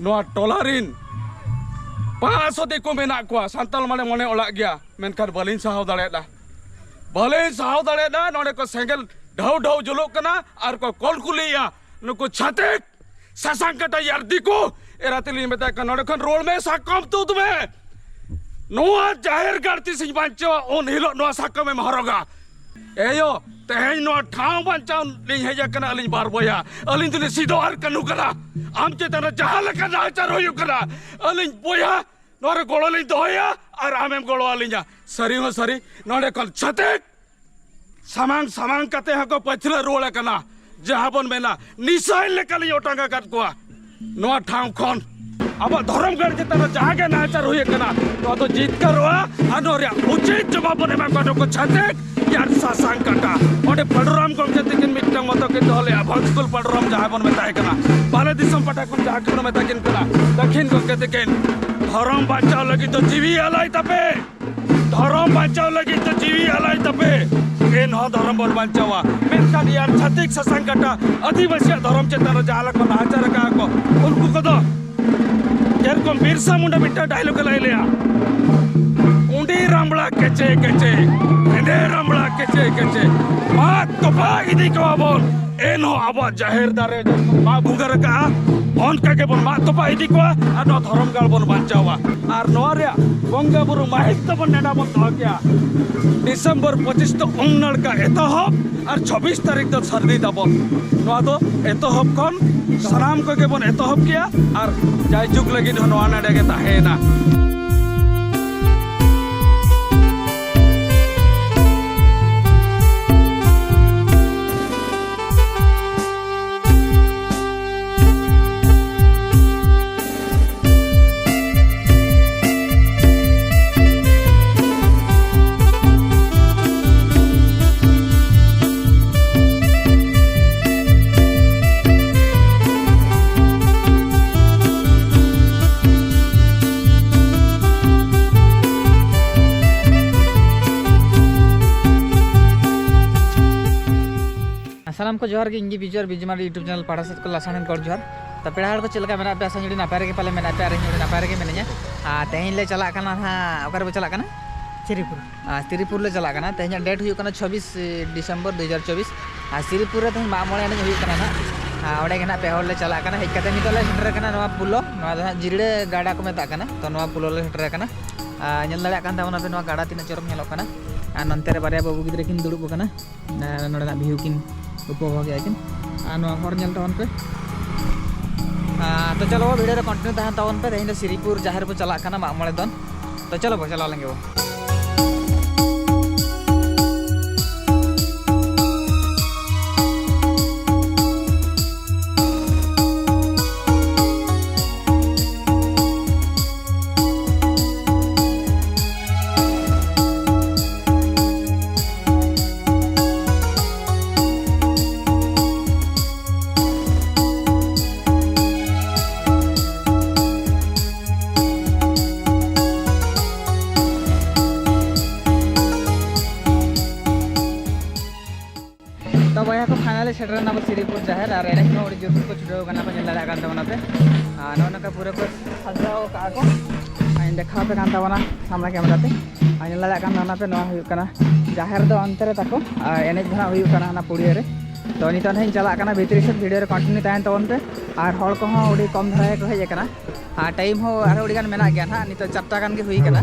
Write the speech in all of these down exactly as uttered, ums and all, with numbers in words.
ᱱᱚᱣᱟ ᱴᱚᱞᱟ ᱨᱤᱱ ᱯᱟᱸᱪᱥᱚ ᱫᱤᱠᱩ ᱢᱮᱱᱟᱜ ᱠᱚᱣᱟ, ᱥᱟᱱᱛᱟᱲ ᱢᱟᱱᱮ ᱢᱚᱱᱮ ᱚᱲᱟᱜ ᱜᱮᱭᱟ, ᱢᱮᱱᱠᱷᱟᱱ ᱵᱟᱹᱞᱤᱧ ᱥᱟᱦᱟᱣ ᱫᱟᱲᱮᱭᱟᱫᱟ, ᱵᱟᱹᱞᱤᱧ ᱥᱟᱦᱟᱣ ᱫᱟᱲᱮᱭᱟᱫᱟ᱾ ᱱᱚᱰᱮ ᱠᱚ ᱥᱮᱸᱜᱮᱞ ᱰᱷᱟᱣ ᱰᱷᱟᱣ ᱡᱩᱞᱩᱜ ᱠᱟᱱᱟ ᱟᱨ ᱠᱚ ᱠᱚᱞ ᱠᱩᱞᱤᱭᱮᱫᱼᱟ, ᱱᱩᱠᱩ ᱪᱷᱟᱹᱛᱤᱠ ᱥᱟᱥᱟᱝ ᱠᱟᱴᱟ ᱭᱟᱨ ᱫᱤᱠᱩ ᱮᱨᱟ ᱛᱮᱞᱤᱧ ᱢᱮᱛᱟᱭ ᱠᱟᱱᱟ, ᱱᱚᱰᱮ ᱠᱷᱚᱱ ᱨᱩᱣᱟᱹᱲ ᱢᱮ, ᱥᱟᱠᱚᱢ ᱛᱩᱫ ᱢᱮ᱾ ᱱᱚᱣᱟ ᱡᱟᱦᱮᱨ ᱜᱟᱲ ᱛᱤᱥᱤᱧ ᱵᱟᱧᱪᱟᱣᱟ, ᱩᱱ ᱦᱤᱞᱳᱜ ᱱᱚᱣᱟ ᱥᱟᱠᱚᱢᱮᱢ ᱦᱚᱨᱚᱜᱟ᱾ ᱮᱭᱳ, ᱛᱮᱦᱮᱧ ᱱᱚᱣᱟ ᱴᱷᱟᱶ ᱵᱟᱧᱪᱟᱣ ᱞᱤᱧ ᱦᱮᱡ ᱟᱠᱟᱱᱟ ᱟᱹᱞᱤᱧ ᱵᱟᱨ ᱵᱚᱭᱦᱟ᱾ ᱟᱹᱞᱤᱧ ᱫᱚᱞᱤᱧ ᱥᱤᱫᱚ ᱟᱨ ᱠᱟᱹᱱᱦᱩ ᱠᱟᱱᱟ᱾ ᱟᱢ ᱪᱮᱛᱟᱱ ᱨᱮ ᱡᱟᱦᱟᱸ ᱞᱮᱠᱟ ᱱᱟᱦᱟᱪᱟᱨ ᱦᱩᱭᱩᱜ ᱠᱟᱱᱟ, ᱟᱹᱞᱤᱧ ᱵᱚᱭᱦᱟ ᱱᱚᱣᱟ ᱨᱮ ᱜᱚᱲᱚ ᱞᱤᱧ ᱫᱚᱦᱚᱭᱟ ᱟᱨ ᱟᱢᱮᱢ ᱜᱚᱲᱚ ᱟᱹᱞᱤᱧᱟ᱾ ᱥᱟᱹᱨᱤ ᱦᱚᱸ ᱥᱟᱹᱨᱤ, ᱱᱚᱰᱮ ᱠᱷᱚᱱ ᱪᱷᱟᱹᱛᱤᱠ ᱥᱟᱢᱟᱝ ᱥᱟᱢᱟᱝ ᱠᱟᱛᱮ ᱦᱚᱸᱠᱚ ᱯᱟᱹᱪᱷᱞᱟᱹ ᱨᱩᱣᱟᱹᱲ ᱟᱠᱟᱱᱟ᱾ ᱡᱟᱦᱟᱸ ᱵᱚᱱ ᱢᱮᱱᱟ, ᱱᱤᱥᱟᱭᱤᱞ ᱞᱮᱠᱟᱞᱤᱧ ᱚᱴᱟᱝ ᱟᱠᱟᱫ ᱠᱚᱣᱟ᱾ ᱱᱚᱣᱟ ᱴᱷᱟᱶ ᱠᱷᱚᱱ ᱟᱵᱚᱣᱟᱜ ᱫᱷᱚᱨᱚᱢ ᱜᱟᱲ ᱪᱮᱛᱟᱱ ᱨᱮ ᱡᱟᱦᱟᱸ ᱜᱮ ᱱᱟᱦᱟᱪᱟᱨ ᱦᱩᱭ ᱟᱠᱟᱱᱟ, ᱱᱚᱣᱟ ᱫᱚ ᱡᱤᱛᱠᱟᱹᱨᱚᱜᱼᱟ᱾ ᱟᱨ ᱱᱚᱣᱟ ᱨᱮᱭᱟᱜ ᱩᱪᱤᱛ ᱡᱚᱵᱟᱵ ᱵᱚᱱ ᱮᱢᱟ ᱠᱚᱣᱟ, ᱱᱩᱠᱩ ᱪᱷᱟᱹᱛᱤᱠ ᱟᱨ ᱥᱟᱥᱟᱝ ᱠᱟᱴᱟ᱾ ᱚᱸᱰᱮ ᱯᱟᱹᱰᱩᱨᱟᱢ ᱜᱚᱢᱠᱮ ᱛᱤᱠᱤᱱ ᱢᱤᱫᱴᱟᱝ ᱢᱚᱛᱚ ᱠᱤᱱ ᱫᱚᱦᱚ ᱞᱮᱫᱼᱟ, ᱵᱷᱚᱠᱛᱠᱩᱞ ᱯᱟᱹᱰᱩᱨᱟᱢ ᱡᱟᱦᱟᱸᱭ ᱵᱚᱱ ᱢᱮᱛᱟᱭ ᱠᱟᱱᱟ, ᱵᱟᱞᱮ ᱫᱤᱥᱚᱢ ᱯᱟᱦᱴᱟ ᱠᱷᱚᱱ ᱡᱟᱦᱟᱸ ᱠᱚ ᱢᱮᱛᱟ ᱠᱤᱱ ᱠᱟᱱᱟ, ᱫᱟᱹᱠᱷᱤᱱ ᱜᱚᱢᱠᱮ ᱛᱤᱠᱤᱱ, ᱫᱷᱚᱨᱚᱢ ᱵᱟᱧᱪᱟᱣ ᱞᱟᱹᱜᱤᱫ ᱫᱚ ᱡᱤᱣᱤ ᱟᱞᱟᱭ ᱛᱟᱯᱮ᱾ ᱫᱷᱚᱨᱚᱢ ᱵᱟᱧᱪᱟᱣ ᱞᱟᱹᱜᱤᱫ ᱫᱚ ᱡᱤᱣᱤ ᱟᱞᱟᱭ ᱛᱟᱯᱮ, ᱮᱱᱦᱚᱸ ᱫᱷᱚᱨᱚᱢ ᱵᱚᱱ ᱵᱟᱧᱪᱟᱣᱟ᱾ ᱢᱮᱱᱠᱷᱟᱱ ᱭᱟᱨ ᱪᱷᱟᱹᱛᱤᱠ ᱥᱟᱥᱟᱝ ᱠᱟᱴᱟ ᱟᱹᱫᱤᱵᱟᱹᱥᱤᱭᱟᱜ ᱫᱷᱚᱨᱚᱢ ᱪᱮᱛᱟᱱ ᱨᱮ ᱡᱟᱦᱟᱸ ᱞᱮᱠᱟ ᱱᱟᱦᱟᱪᱟᱨ ᱟᱠᱟᱫ ᱠᱚ, ᱩᱱᱠᱩ ᱠᱚᱫᱚ ᱡᱮᱨᱚᱠᱚᱢ ᱵᱤᱨᱥᱟ ᱢᱩᱱᱰᱟ ᱢᱤᱫᱴᱟᱝ ᱰᱟᱭᱞᱚᱜ ᱮ ᱞᱟᱹᱭ ᱞᱮᱭᱟ, "ᱩᱸᱰᱤ ᱨᱟᱢᱵᱲᱟ ᱠᱮᱪᱮ ᱠᱮᱪᱮ, ᱦᱮᱸᱫᱮ ᱨᱟᱢᱵᱲᱟ ᱠᱮᱪᱮ ᱠᱮᱪᱮ, ᱢᱟᱜ ᱛᱚᱯᱟ ᱤᱫᱤ ᱠᱚᱣᱟ ᱵᱚᱱ, ᱮᱱᱦᱚᱸ ᱟᱵᱚᱣᱟᱜ ᱡᱟᱦᱮᱨ ᱫᱟᱨᱮ ᱢᱟᱜ ᱵᱷᱩᱜᱟᱹᱨ ᱟᱠᱟᱜᱼᱟ, ᱚᱱᱠᱟ ᱜᱮᱵᱚᱱ ᱢᱟᱜ ᱛᱚᱯᱟ ᱤᱫᱤ ᱠᱚᱣᱟ ᱟᱨ ᱱᱚᱣᱟ ᱫᱷᱚᱨᱚᱢ ᱜᱟᱲ ᱵᱚᱱ ᱵᱟᱧᱪᱟᱣᱟ᱾" ᱟᱨ ᱱᱚᱣᱟ ᱨᱮᱭᱟᱜ ᱵᱚᱸᱜᱟ ᱵᱩᱨᱩ ᱢᱟᱹᱦᱤᱛ ᱫᱚᱵᱚᱱ ᱱᱮᱰᱟ ᱵᱚᱱ ᱫᱚᱦᱚ ᱠᱮᱜᱼᱟ᱾ ᱰᱤᱥᱮᱢᱵᱚᱨ ᱯᱚᱸᱪᱤᱥ ᱫᱚ ᱩᱢ ᱱᱟᱲᱠᱟ ᱮᱛᱚᱦᱚᱵ ᱟᱨ ᱪᱷᱚᱵᱵᱤᱥ ᱛᱟᱹᱨᱤᱠᱷ ᱫᱚ ᱥᱟᱹᱨᱫᱤ ᱛᱟᱵᱚᱱ᱾ ᱱᱚᱣᱟ ᱫᱚ ᱮᱛᱚᱦᱚᱵ ᱠᱷᱚᱱ ᱥᱟᱱᱟᱢ ᱠᱚᱜᱮ ᱵᱚᱱ ᱮᱛᱚᱦᱚᱵ ᱠᱮᱜᱼᱟ ᱟᱨ ᱡᱟᱭᱡᱩᱜᱽ ᱞᱟᱹᱜᱤᱫ ᱦᱚᱸ ᱱᱚᱣᱟ ᱱᱮᱰᱮ ᱜᱮ ᱛᱟᱦᱮᱸᱭᱮᱱᱟ᱾ ᱥᱟᱱᱟᱢ ᱠᱚ ᱡᱚᱦᱟᱨ ᱜᱮ, ᱤᱧ ᱜᱮ ᱵᱤᱡᱚᱭ ᱵᱤᱡᱢᱟᱨ YouTube ᱪᱮᱱᱮᱞ ᱯᱟᱦᱴᱟ ᱥᱮᱫ ᱠᱷᱚᱱ ᱞᱟᱥᱟᱲᱦᱮᱫ ᱜᱚᱰ ᱡᱚᱦᱟᱨ᱾ ᱛᱚ ᱯᱮᱲᱟ ᱦᱚᱲ ᱠᱚ ᱪᱮᱫ ᱞᱮᱠᱟ ᱢᱮᱱᱟᱜ ᱯᱮᱭᱟ? ᱟᱥᱟ ᱡᱩᱫᱤ ᱱᱟᱯᱟᱭ ᱨᱮᱜᱮ ᱯᱟᱞᱮ ᱢᱮᱱᱟᱜ ᱯᱮᱭᱟ, ᱟᱨ ᱤᱧ ᱦᱚᱸ ᱟᱹᱰᱤ ᱱᱟᱯᱟᱭ ᱨᱮᱜᱮ ᱢᱤᱱᱟᱹᱧᱟ᱾ ᱟᱨ ᱛᱮᱦᱮᱧ ᱞᱮ ᱪᱟᱞᱟᱜ ᱠᱟᱱᱟ ᱦᱟᱸᱜ, ᱚᱠᱟᱨᱮ ᱵᱚ ᱪᱟᱞᱟᱜ ᱠᱟᱱᱟ? ᱥᱤᱨᱤᱯᱩᱨ᱾ ᱟᱨ ᱥᱤᱨᱤᱯᱩᱨ ᱞᱮ ᱪᱟᱞᱟᱜ ᱠᱟᱱᱟ᱾ ᱛᱮᱦᱮᱧᱟᱜ date ᱦᱩᱭᱩᱜ ᱠᱟᱱᱟ ᱪᱷᱟᱵᱵᱤᱥ ᱰᱤᱥᱮᱢᱵᱚᱨ ᱫᱩ ᱦᱟᱡᱟᱨ ᱪᱚᱵᱵᱤᱥ᱾ ᱟᱨ ᱥᱤᱨᱤᱯᱩᱨ ᱨᱮ ᱛᱮᱦᱮᱧ ᱢᱟᱜ ᱢᱚᱬᱮ ᱮᱱᱮᱡ ᱦᱩᱭᱩᱜ ᱠᱟᱱᱟ ᱱᱟᱦᱟᱜ᱾ ᱟᱨ ᱚᱸᱰᱮ ᱜᱮ ᱱᱟᱦᱟᱜ ᱯᱮ ᱦᱚᱲ ᱞᱮ ᱪᱟᱞᱟᱜ ᱠᱟᱱᱟ᱾ ᱦᱮᱡ ᱠᱟᱛᱮ ᱱᱤᱛᱚᱜ ᱞᱮ ᱥᱮᱴᱮᱨ ᱠᱟᱱᱟ ᱱᱚᱣᱟ ᱯᱳᱞᱳ, ᱱᱚᱣᱟ ᱫᱚ ᱦᱟᱸᱜ ᱡᱤᱨᱲᱟᱹ ᱜᱟᱰᱟ ᱠᱚ ᱢᱮᱛᱟᱜ ᱠᱟᱱᱟ᱾ ᱛᱚ ᱱᱚᱣᱟ ᱯᱳᱞᱳ ᱞᱮ ᱥᱮᱴᱮᱨ ᱠᱟᱱᱟ᱾ ᱟᱨ ᱧᱮᱞ ᱫᱟᱲᱮᱭᱟᱜ ᱠᱟᱱ ᱛᱟᱵᱚᱱᱟ ᱯᱮ ᱱᱚᱣᱟ ᱜᱟᱰᱟ ᱛᱤᱱᱟᱹᱜ ᱪᱚᱨᱚᱠ ᱧᱮᱞᱚᱜ ᱠᱟᱱᱟ᱾ ᱟᱨ ᱱᱚᱱᱛᱮ ᱨᱮ ᱵᱟᱨᱭᱟ ᱵᱟᱹᱵᱩ ᱜᱤᱫᱽᱨᱟᱹ ᱠᱤᱱ ᱫᱩᱲᱩᱵ ᱟᱠᱟᱱᱟ᱾ ᱟᱨ ᱱᱚᱰᱮᱱᱟᱜ view ᱠᱤᱱ ᱩᱯᱚᱵᱷᱳᱜᱮᱜᱼᱟ ᱠᱤᱱ᱾ ᱟᱨ ᱱᱚᱣᱟ ᱦᱚᱨ ᱧᱮᱞ ᱛᱟᱵᱚᱱ ᱯᱮ᱾ ᱟᱨ ᱛᱚ ᱪᱚᱞᱚ, video ᱨᱮ continue ᱛᱟᱦᱮᱱ ᱛᱟᱵᱚᱱ ᱯᱮ᱾ ᱛᱮᱦᱮᱧ ᱫᱚ ᱥᱤᱨᱤᱯᱩᱨ ᱡᱟᱦᱮᱨ ᱵᱚ ᱪᱟᱞᱟᱜ ᱠᱟᱱᱟ ᱢᱟᱜ ᱢᱚᱬᱮ ᱫᱚᱱ᱾ ᱛᱚ ᱪᱚᱞᱚ ᱵᱚ ᱪᱟᱞᱟᱣ ᱞᱮᱱ ᱜᱮ ᱵᱚ᱾ ᱛᱚ ᱵᱚᱭᱦᱟ ᱠᱚ, finally ᱥᱮᱴᱮᱨ ᱮᱱᱟ ᱵᱚ ᱥᱤᱨᱤᱯᱩᱨ ᱡᱟᱦᱮᱨ, ᱟᱨ ᱮᱱᱮᱡ ᱦᱚᱸ ᱟᱹᱰᱤ ᱡᱳᱨ ᱠᱚ ᱪᱷᱩᱴᱟᱹᱣ ᱠᱟᱱᱟ ᱠᱚ, ᱧᱮᱞ ᱫᱟᱲᱮᱭᱟᱜ ᱠᱟᱱ ᱛᱟᱵᱚᱱᱟ ᱯᱮ᱾ ᱟᱨ ᱱᱚᱜᱼᱚ ᱱᱚᱝᱠᱟ ᱯᱩᱨᱟᱹ ᱠᱚ ᱥᱟᱡᱟᱣ ᱠᱟᱜᱼᱟ ᱠᱚ᱾ ᱟᱨ ᱤᱧ ᱫᱮᱠᱷᱟᱣ ᱟᱯᱮ ᱠᱟᱱ ᱛᱟᱵᱚᱱᱟ ᱥᱟᱢᱱᱟ camera ᱛᱮ᱾ ᱟᱨ ᱧᱮᱞ ᱫᱟᱲᱮᱭᱟᱜ ᱠᱟᱱ ᱛᱟᱵᱚᱱᱟ ᱯᱮ, ᱱᱚᱣᱟ ᱦᱩᱭᱩᱜ ᱠᱟᱱᱟ ᱡᱟᱦᱮᱨ ᱫᱚ ᱚᱱᱛᱮ ᱨᱮ ᱛᱟᱠᱚ, ᱟᱨ ᱮᱱᱮᱡ ᱫᱚ ᱱᱟᱜ ᱦᱩᱭᱩᱜ ᱠᱟᱱᱟ ᱦᱟᱱᱟ ᱯᱩᱲᱤᱭᱟᱹ ᱨᱮ᱾ ᱛᱚ ᱱᱤᱛᱚᱜ ᱱᱟᱜ ᱤᱧ ᱪᱟᱞᱟᱜ ᱠᱟᱱᱟ ᱵᱷᱤᱛᱨᱤ ᱥᱮᱫ, video ᱨᱮ continue ᱛᱟᱦᱮᱱ ᱛᱟᱵᱚᱱ ᱯᱮ᱾ ᱟᱨ ᱦᱚᱲ ᱠᱚᱦᱚᱸ ᱟᱹᱰᱤ ᱠᱚᱢ ᱫᱷᱟᱨᱟ ᱜᱮᱠᱚ ᱦᱮᱡ ᱟᱠᱟᱱᱟ᱾ ᱟᱨ time ᱦᱚᱸ ᱟᱨᱦᱚᱸ ᱟᱹᱰᱤ ᱜᱟᱱ ᱢᱮᱱᱟᱜ ᱜᱮᱭᱟ ᱱᱟᱜ, ᱱᱤᱛᱚᱜ ᱪᱟᱨᱴᱟ ᱜᱟᱱ ᱜᱮ ᱦᱩᱭ ᱠᱟᱱᱟ᱾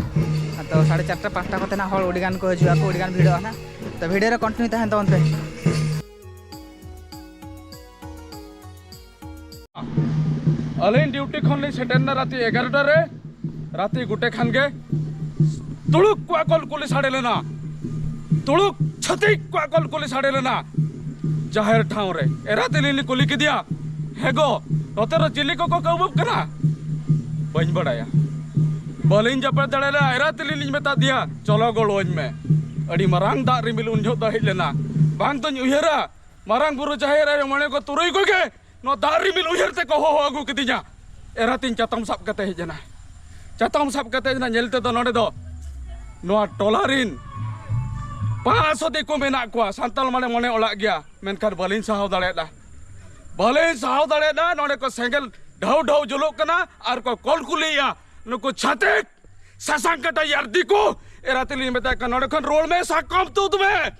ᱛᱚ ᱥᱟᱲᱮ ᱪᱟᱨᱴᱟ ᱯᱟᱸᱪᱴᱟ ᱠᱚᱛᱮ ᱱᱟᱜ ᱦᱚᱲ ᱟᱹᱰᱤ ᱜᱟᱱ ᱠᱚ ᱦᱤᱡᱩᱜᱼᱟ ᱠᱚ, ᱟᱹᱰᱤ ᱜᱟᱱ ᱵᱷᱤᱲᱚᱜᱼᱟ ᱱᱟᱜ᱾ ᱛᱚ video ᱨᱮ continue ᱛᱟᱦᱮᱱ ᱛᱟᱵᱚᱱ ᱯᱮ᱾ ᱟᱹᱞᱤᱧ duty ᱠᱷᱚᱱ ᱞᱤᱧ ᱥᱮᱴᱮᱨ ᱮᱱᱟ ᱨᱟᱛᱮ ᱮᱜᱟᱨᱚᱴᱟ ᱨᱮ᱾ ᱨᱟᱛᱮ ᱜᱚᱴᱮ ᱠᱷᱟᱱ ᱜᱮ ᱛᱩᱲᱩᱠ ᱠᱚᱣᱟᱜ ᱠᱚᱞᱠᱚᱞᱤ ᱥᱟᱰᱮ ᱞᱮᱱᱟ, ᱛᱩᱲᱩᱠ ᱪᱷᱟᱹᱛᱤᱠ ᱠᱚᱣᱟᱜ ᱠᱚᱞᱠᱚᱞᱤ ᱥᱟᱰᱮ ᱞᱮᱱᱟ ᱡᱟᱦᱮᱨ ᱴᱷᱟᱶ ᱨᱮ᱾ ᱮᱨᱟ ᱛᱟᱹᱞᱤᱧ ᱞᱤᱧ ᱠᱩᱞᱤ ᱠᱮᱫᱮᱭᱟ, "ᱦᱮᱸ ᱜᱚ, ᱱᱚᱛᱮ ᱨᱮ ᱪᱤᱞᱤ ᱠᱚᱠᱚ ᱠᱟᱹᱣᱵᱟᱹᱜ ᱠᱟᱱᱟ?" "ᱵᱟᱹᱧ ᱵᱟᱲᱟᱭᱟ, ᱵᱟᱹᱞᱤᱧ ᱡᱟᱹᱯᱤᱫ ᱫᱟᱲᱮᱭᱟᱫᱟ᱾ ᱮᱨᱟ ᱛᱟᱹᱞᱤᱧ ᱞᱤᱧ ᱢᱮᱛᱟ ᱫᱮᱭᱟ, 'ᱪᱚᱞᱚ ᱜᱚᱲᱚᱣᱟᱹᱧ ᱢᱮ᱾ ᱟᱹᱰᱤ ᱢᱟᱨᱟᱝ ᱫᱟᱜ ᱨᱤᱢᱤᱞ ᱩᱱ ᱡᱚᱦᱚᱜ ᱫᱚ ᱦᱮᱡ ᱞᱮᱱᱟ, ᱵᱟᱝ ᱫᱚᱧ ᱩᱭᱦᱟᱹᱨᱟ, ᱢᱟᱨᱟᱝ ᱵᱩᱨᱩ, ᱡᱟᱦᱮᱨ ᱟᱭᱳ, ᱢᱚᱬᱮ ᱠᱚ ᱛᱩᱨᱩᱭ ᱠᱚᱜᱮ ᱱᱚᱣᱟ ᱫᱟᱜ ᱨᱤᱢᱤᱞ ᱩᱭᱦᱟᱹᱨ ᱛᱮᱠᱚ ᱦᱚᱦᱚ ᱟᱹᱜᱩ ᱠᱤᱫᱤᱧᱟ᱾ ᱮᱨᱟ ᱛᱤᱧ ᱪᱟᱛᱚᱢ ᱥᱟᱵ ᱠᱟᱛᱮ ᱦᱮᱡ ᱮᱱᱟᱭ᱾ ᱪᱟᱛᱚᱢ ᱥᱟᱵ ᱠᱟᱛᱮ ᱦᱮᱡ ᱮᱱᱟ, ᱧᱮᱞ ᱛᱮᱫᱚ ᱱᱚᱰᱮ ᱫᱚ ᱱᱚᱣᱟ ᱴᱚᱞᱟ ᱨᱤᱱ ᱯᱟᱸᱪᱥᱚ ᱫᱤᱠᱩ ᱢᱮᱱᱟᱜ ᱠᱚᱣᱟ, ᱥᱟᱱᱛᱟᱲ ᱢᱟᱱᱮ ᱢᱚᱬᱮ ᱚᱲᱟᱜ ᱜᱮᱭᱟ, ᱢᱮᱱᱠᱷᱟᱱ ᱵᱟᱹᱞᱤᱧ ᱥᱟᱦᱟᱣ ᱫᱟᱲᱮᱭᱟᱫᱟ᱾ ᱵᱟᱞᱮ ᱥᱟᱦᱟᱣ ᱫᱟᱲᱮᱭᱟᱫᱟ᱾ ᱱᱚᱰᱮ ᱠᱚ ᱥᱮᱸᱜᱮᱞ ᱰᱷᱟᱣ ᱰᱷᱟᱣ ᱡᱩᱞᱩᱜ ᱠᱟᱱᱟ ᱟᱨ ᱠᱚ ᱠᱚᱞᱠᱩᱞᱤᱭᱟ᱾ ᱱᱩᱠᱩ ᱪᱷᱟᱹᱛᱤᱠ ᱥᱟᱥᱟᱝ ᱠᱟᱴᱟ ᱭᱟᱨ ᱫᱤᱠᱩ ᱮᱨᱟ ᱛᱮᱞᱤᱧ ᱢᱮᱛᱟᱭ ᱠᱟᱱᱟ, ᱱᱚᱰᱮ ᱠᱷᱚᱱ ᱨᱩᱣᱟᱹᱲ ᱢᱮ, ᱥᱟᱠᱚᱢ ᱛᱩᱫ ᱢᱮ᱾